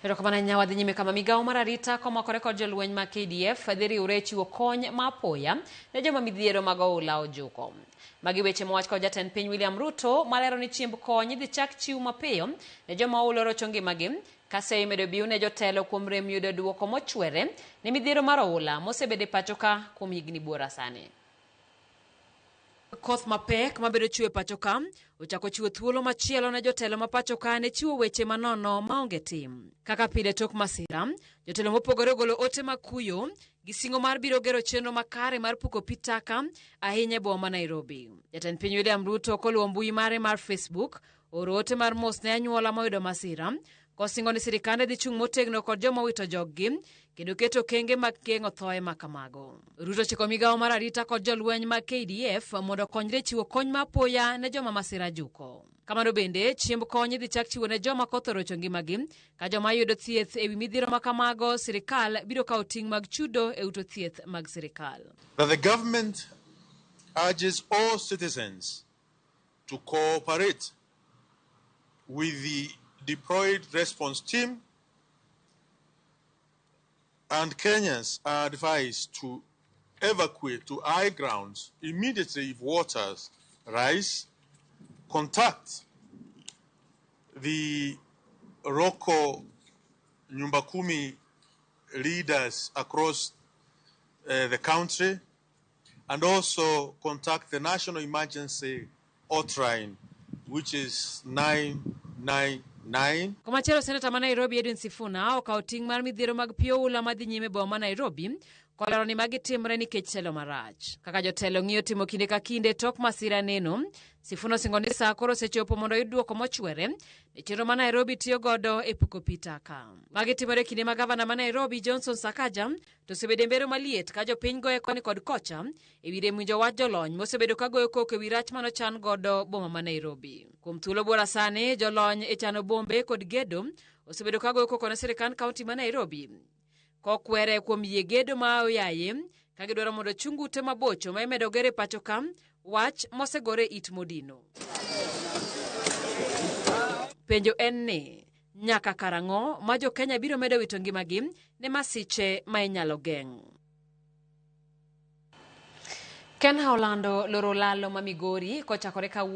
Erokamano ahinya. Wadhi nyime kama migawo mar arita komakore kod jolweny mag KDF dhi riwre e chiwo kony ma apoya ne joma midhiero mag oula ojuko. Magi weche mowach kod jatend piny William Ruto malero ni chiemb kony idhi chak chiw mapiyo ne joma oula orocho ngimagi ka seyo imedo biw ne jotelo kuom rem yudo duoko mochwere ne midhiero mar oula mosebedo e pacho ka kuom higni buora sani. Koth mapek mabedo chwe pacho ka ochako chiwo thuolo machielo ne jotelo ma pacho ka ne chiwo weche manono maonge tim. Kaka pile tok masira, jotelo mopogore ogolo ote mag kuyo gi singo mar biro gero chenro makare mar puko pi taka ahinya e boma ma Nairobi. Jatend piny William Ruto koluwo mbui mare mar Facebook oro ote mar mos ne anyuola moyudo masira kosingo ni sirikande dhi chung' motegno kod joma owito joggi kendo keto okenge mag geng'o thoe ma kamago. Ruto chiko migawo mar arita kod jolweny mag KDF mondo okonyre chiwo kony ma apoya ne joma masira juko. Kamano bende, chiemb kony idhi chak chiwo ne joma koth orocho ngimagi ka joma yudo thieth ewi midhiero ma kamago sirikal biro kawo ting' mag chudo e ute thieth mag sirikal. That the government urges all citizens to cooperate with the deployed response team, and Kenyans are advised to evacuate to high grounds immediately if waters rise, contact the local Nyumba Kumi leaders across the country, and also contact the National Emergency Hotline, which is 999. Komachielo, seneta ma Nairobi Edwin Sifuna okawo ting' mar midhiero mag pi oula madhi nyime e boma ma Nairobi kolero ni magi timre nikech telo marach. Kaka jotelo ng'iyo timo kinde ka kinde tok masira neno, Sifuna osingo ni saa koro osechopo mondo oyud duoko mochwere ne chenro ma Nairobi tiyo godo e puko pi taka. Magi timore kinde ma gavana ma Nairobi Johnson Sakaja to osebedo e mbero maliet ka jopiny goye koni kod kocha e wi rem winjo wach jolony mosebedo ka goyo koko e wi rach manochan godo boma ma Nairobi. Kuom thuolo buora sani, jolony e chano bombe kod gedo osebedo ka goyo koko ne sirikand kaunti ma Nairobi kokwere kuom yie gedo ma oyaye ka gidwaro mondo chung ute mabocho ma imedo ger e pacho ka, wach mosegore it modino. Penjo en ni nyaka karang'o ma jo-Kenya biro medo wito ngimagi ne masiche ma inyalo geng'? Kenha olando loro lalo ma Migori kochakore kawuono.